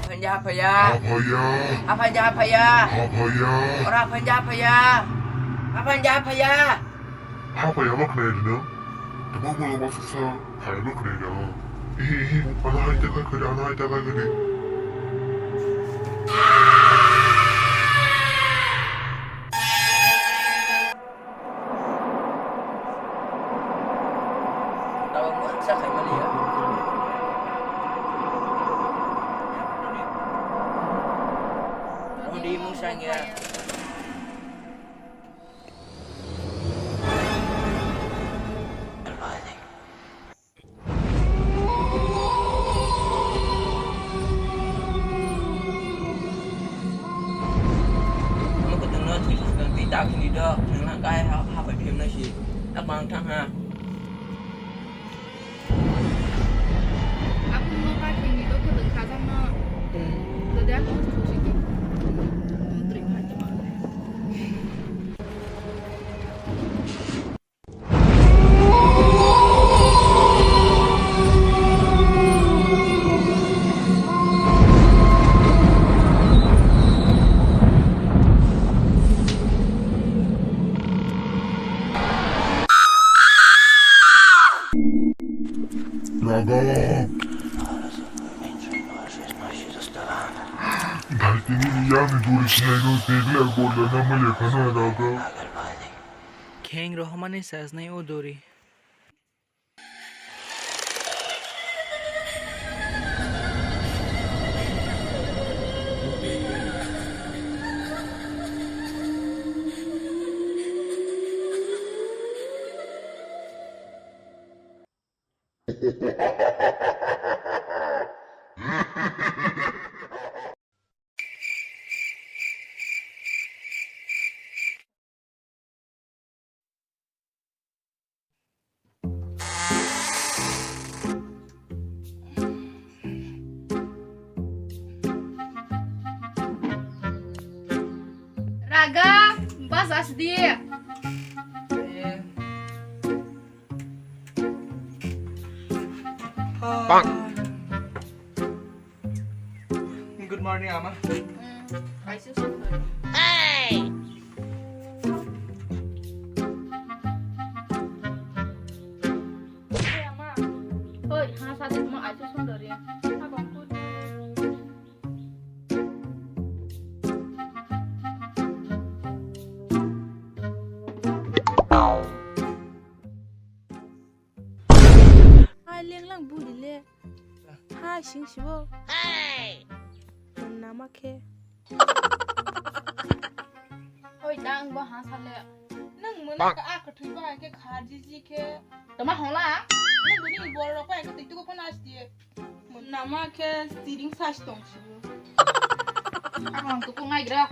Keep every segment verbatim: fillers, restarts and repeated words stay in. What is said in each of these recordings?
Haphanja haphaya. Haphaya. Haphanja haphaya. Haphaya. Ora haphanja haphaya. Haphanja haphaya. Haphaya ma khnai rino. Tamo mo ma sa sa hai ma khnai rino. Hi hi ana hai ta ka kare ana hai ta ka kare. Tabok mungsa khaimani ya. Rudi mungsa ya. Omo kwtwngno thwi swkang twi ta khini do, nwng ha kai ha, ha bai phiyam nai si. Tak bang thang ha. Aboni no ta khini do kwtwng khajakno. Hmm. Dode ang no thwi swkang. Twi phai tongma. Naga. Dhaltini ni yang duri sinai no tegle gorda na male khana raga. Kheng rohmani sajnai o dori. Raga, bas asdi. Bang. Good morning, Ama. Mm, kaisa sundari. Hey! Hey, Ama. Oi, ha, sa de, ma, aisa sundari. Ha, bang, good morning. Hai lenglang buri le. Hai sing sibo. Nama khe. Oi dang bo ha sale. Nang mona ka a kathwi ba ke kha ji ji khe. Tama hongla. Nang buni bor rok pa ke tiktu ko nas die. Nama khe siring sas tong sibo. Ang to ko ngai gra.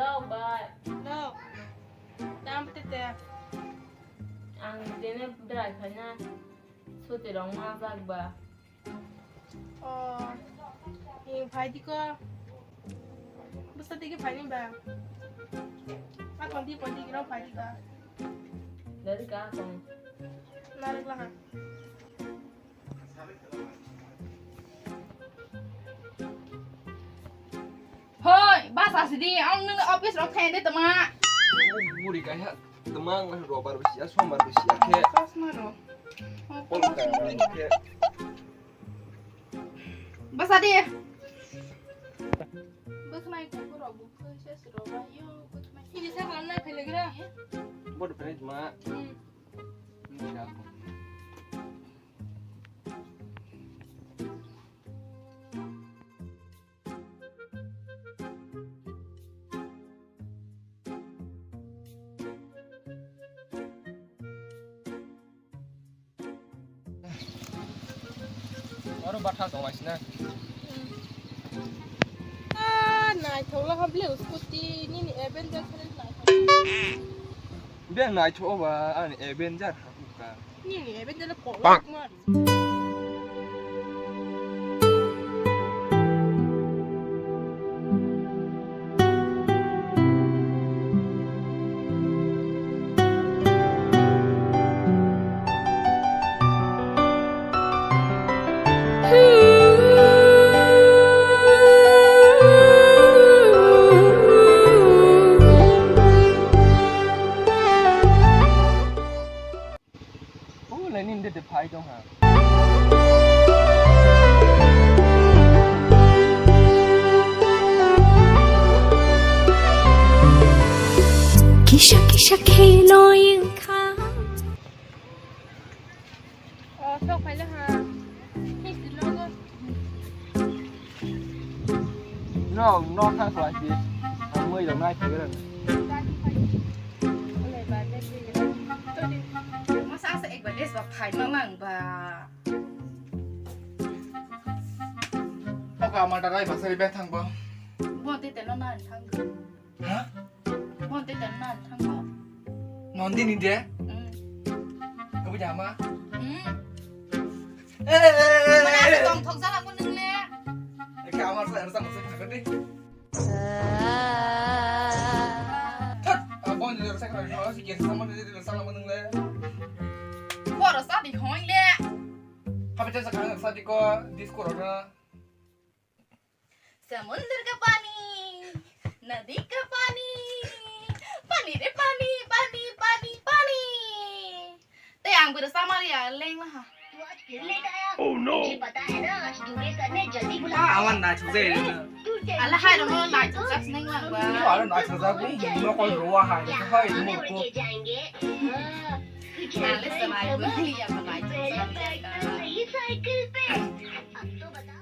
Hello, bai. Hello. Tamo tete. Ang dene drai khaina suti rong ma jak ba. Oh, eh, phai di ko. Bwsa tigi phai ni ba. Ma kon di kon di rong phai di ba. Dari ka kon. Naruk laha. Hoi, bas asidi, ang nung office rok thai de tama. Buri kaya, temang lah robar besi ya, sombar besi ya, ke. Chosma rok. Pol ka ke. Bas adi. Bas mai ko rok bu ko ses roba yo, bas mai. Ini sa kan na pelegra. Bodo pele ma. Hmm. Ini aku. Oro bathal tong waisina. Ah, naithok la ha ble scooty nini Avenger khani naithok. Be naithok ba ani Avenger ha ka. Nini Avenger ko. Bang. Mar. O, laini de de phai tong ha. Kisa kisa khelo wngkha. O, sok phai le ha. History logo. No, no, thanks, like this. Ang mui dong nai phai rang. Masa asa ek ba des ba phai ma mang ba. Oka ama darai basari bethang bo. Bo te te no na thang. Ha? Mon te dan na thango. Nondini de? Mm. Kabu jama? Mm. Eh, eh, eh, eh, mana eh, eh. Tong thok jala ko nung le. Eke amar sa ersa masa thakati. Thot, abon jor sa kara no si kesa sama de sa lama nung le. Boro sa di hoi le. Hape sa kara sa di ko disco ro na. समुंदर का पानी, नदी का पानी, पानी रे पानी, पानी, पानी, पानी। Tei ang bwrwi chamari ya lengma ha. तू आज फिर लेट आया। Oh no! मुझे पता है ना, आज दूल्हे सर ने जल्दी बुलाया है। Awan na chujai. तू टेंशन क्यों लेती है? Ala hai ro na chujak nengma ba. Awan na chujak ni no kol ro ha. Hai mo ko. Ale sa lai ba ya ba lai. पहले बैठ तो सही साइकिल पे। अब तो बता।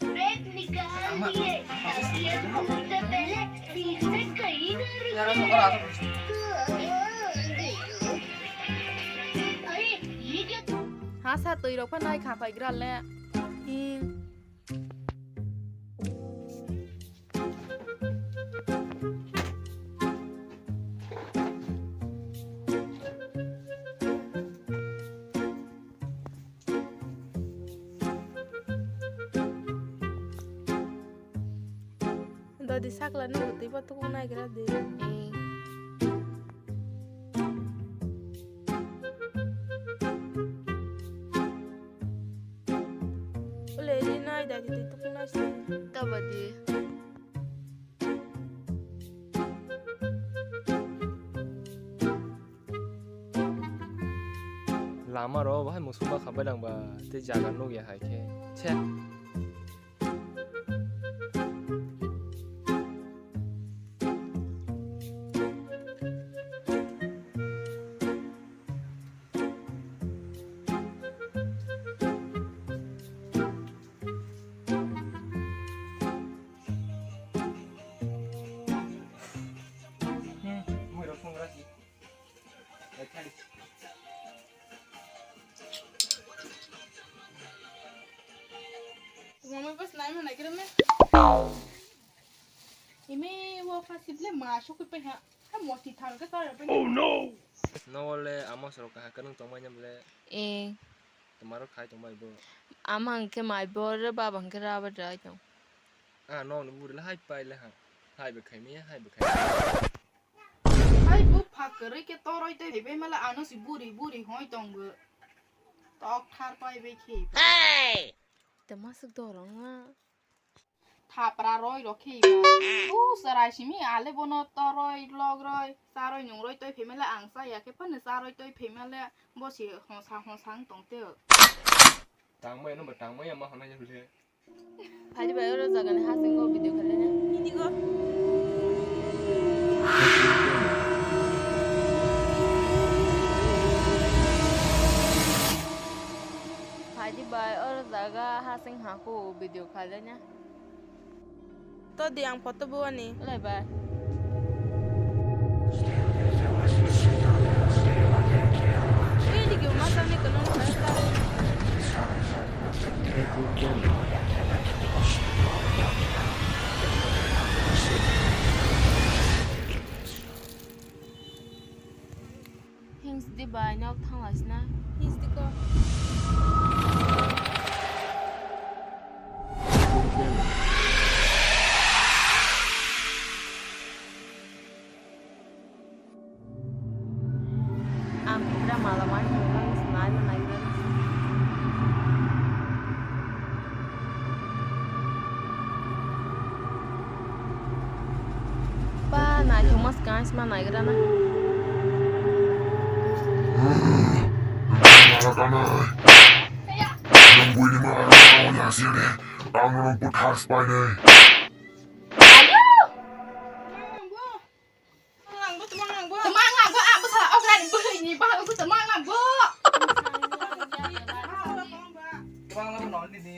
ब्रेक निकाल दिए, ताकि ये टूटने से पहले सीट पे कहीं ना रुके। अरे, ये क्या? Ha sa twi rok pha nai kha phai gra le. Hmm. Dodi sakla no twi bo tukun naigra de. Eh. Ole ri nai dai di tukun nai si. Tabadi. Lama ro bahai musuk ma khabai lang ba tei jaga nuk ya hai khe. Che. Mama bas nai mana kira me. Imi wo pha sible ma sokwi pai ha. Ha moti thar ka sar pai. Oh no. No le amo soro ka ka nung tong mai nyam le. Eh. Tomaro khai tong mai bo. Ama hwnkhe mai bo re baba hwnkhe raba dai tong. Ah no no buri le hai pai le ha. Hai be khai me hai be khai. Hai bu pha kwrwi khe toroi tei phaibai mala ano si buri buri hoi tong bo. Tok thar pai bai khe. Hey! Te masuk dorong na. Thapra roi rokhe iba. U sarai simi ale bono toroi logroi saroi nungroi toi phemele ang saya khe phano saroi toi phemele bosi hosa hosa wng tong teo. Tangmaya no ba tangmaya ma hwnai le. Phaidi bai oro jagani hasingo video khalina. Idigo. Phaidi bai oro jaga hasing haku video khalina. To di ang photo buani. Lai bai. Ini gyo masa ni kono. Hings di bai nok thang lai sina. Hings di ko. Thomas guys ma naigra na. Nang buini ma nang ya sini. Ang nang puthas pai nei. Ayo! Temang langbo, temang langbo. Temang langbo, ah, bwsala okrani bwrwini bahai bo temang langbo. Temang langbo nang nini.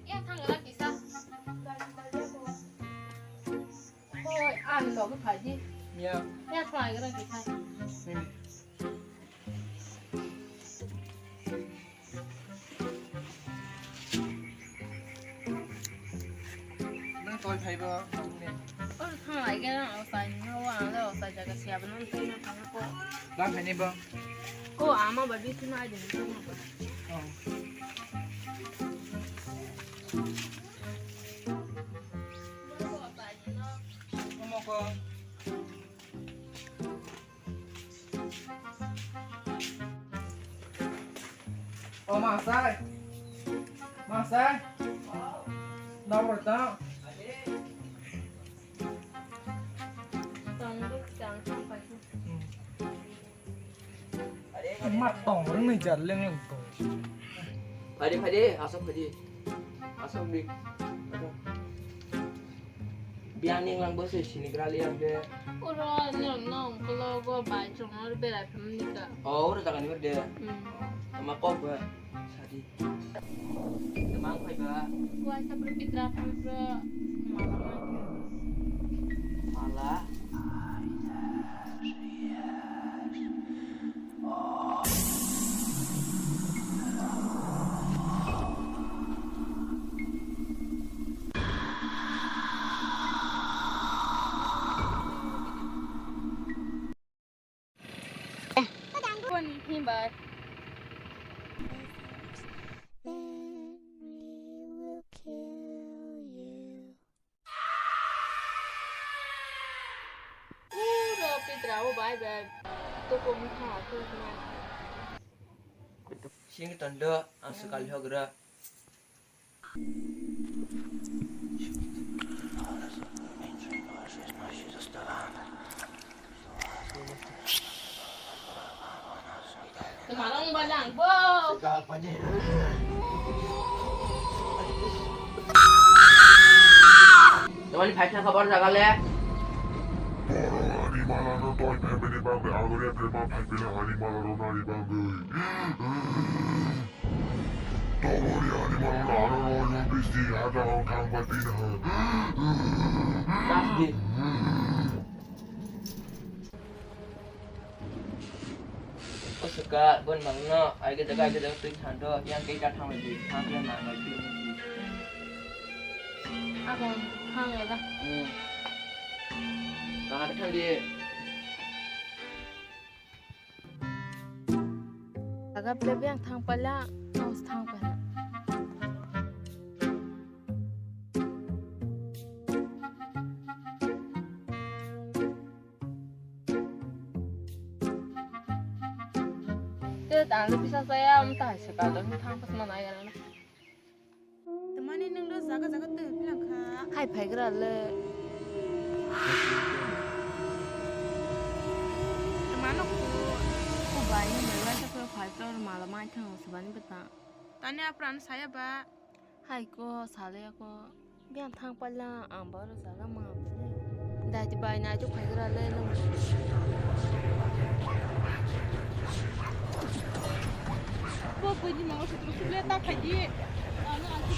Yang thang rak kisa. Oi, ani loge phaidi. Ya. Ya, thang rak kisa. Nini. Nang toi phaibo, nini. Oro thang lai khe nang osai no, ang le osai jaga siya bo nang twi na thang ko. Ba phai ni bo. Ko ama ba bisu na de. Oh. Omo ko. O masai. Masai. Nabor ta. Tong duk tang tang pai. Hmm. Ma tong rwngni jar leng leng tong. Phaidi, phaidi, asok phaidi. Asok di. Asok. Biang ning lang bo se sini gra liam de. Oro nang nang kolo go bai chong ar berai pham ni ka. Oh, oro jaga ni de. Hmm. Ma kok ba. Sadi. Temang phai ba. Waisa bro pitra phai bro. Mala ma. Mala. Himba. Uro pitra o bai bai. Toko mukha khulma. Sing tondo ang sekali hogra. Ani phai thangkha bar jaga le. Borok ani malano toi phaimani bagwi agre phai ma phaimani ani malano nani bagwi. Toboni ani malano ano no yo bisi haja hong thang ba tin ha. Plastic. Ko suka bon bang no ai ke jaga ai ke jaga tui than do yang ke ka thang di thang le na ngai tui. Ako thang le da. Hmm. Ka ha thang di. Jaga ble beng thang pala, tong thang pala. Te tang le bisa saya, um, ta hai se kal dong thang pas mana ya na. Tamani nwng do jaga jaga twi philang kha. Hai phaigra le. Tamano khu. O bai ni mai wa sa phai phai mala mai thang o subani bata. Tani apran saya ba. Hai ko sale ko. Biang thang pala ang baro jaga ma. Dai ti bai nai tu phaigra le nang. Bo bui ni mango sutru sule ta khai di. Ano ang tu.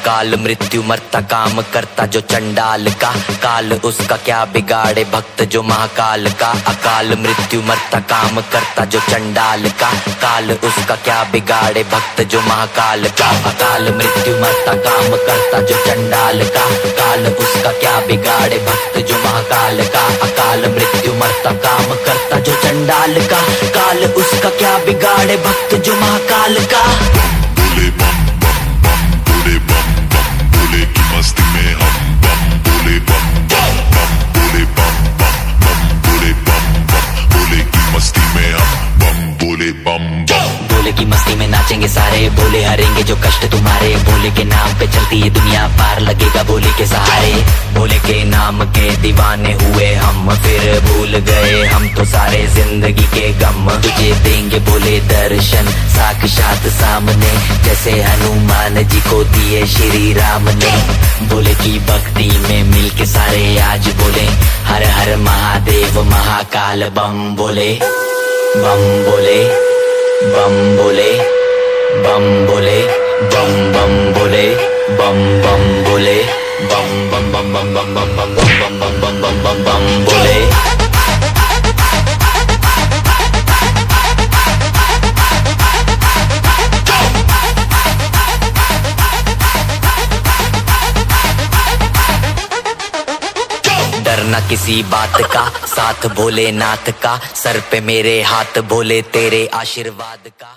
काल मृत्यु मरता काम करता जो चंडाल का, काल उसका क्या बिगाड़े भक्त जो महाकाल का। अकाल मृत्यु मरता काम करता जो चंडाल का, काल उसका क्या बिगाड़े भक्त जो महाकाल का। अकाल मृत्यु मरता काम करता जो चंडाल का, काल उसका क्या बिगाड़े भक्त जो महाकाल का। अकाल मृत्यु मरता काम करता जो चंडाल का, काल उसका क्या बिगाड़े भक्त जो महाकाल का। भोले की मस्ती में नाचेंगे सारे, भोले हरेंगे जो कष्ट तुम्हारे। भोले के नाम पे चलती ये दुनिया, पार लगेगा भोले के सहारे। भोले के नाम के दीवाने हुए हम, फिर भूल गए हम तो सारे जिंदगी के गम। तुझे देंगे भोले दर्शन साक्षात सामने, जैसे हनुमान जी को दिए श्री राम ने। भोले की भक्ति में मिलके सारे आज बोले, हर हर महादेव महाकाल बम बोले। बम बोले, बम बोले, बम बोले, बम बम बोले, बम बम बोले, बम बम बम बम बम बम बम बम बम बम बम बम बम बम बोले। डरना किसी बात का, साथ भोलेनाथ का, सर पे मेरे हाथ भोले तेरे आशीर्वाद का।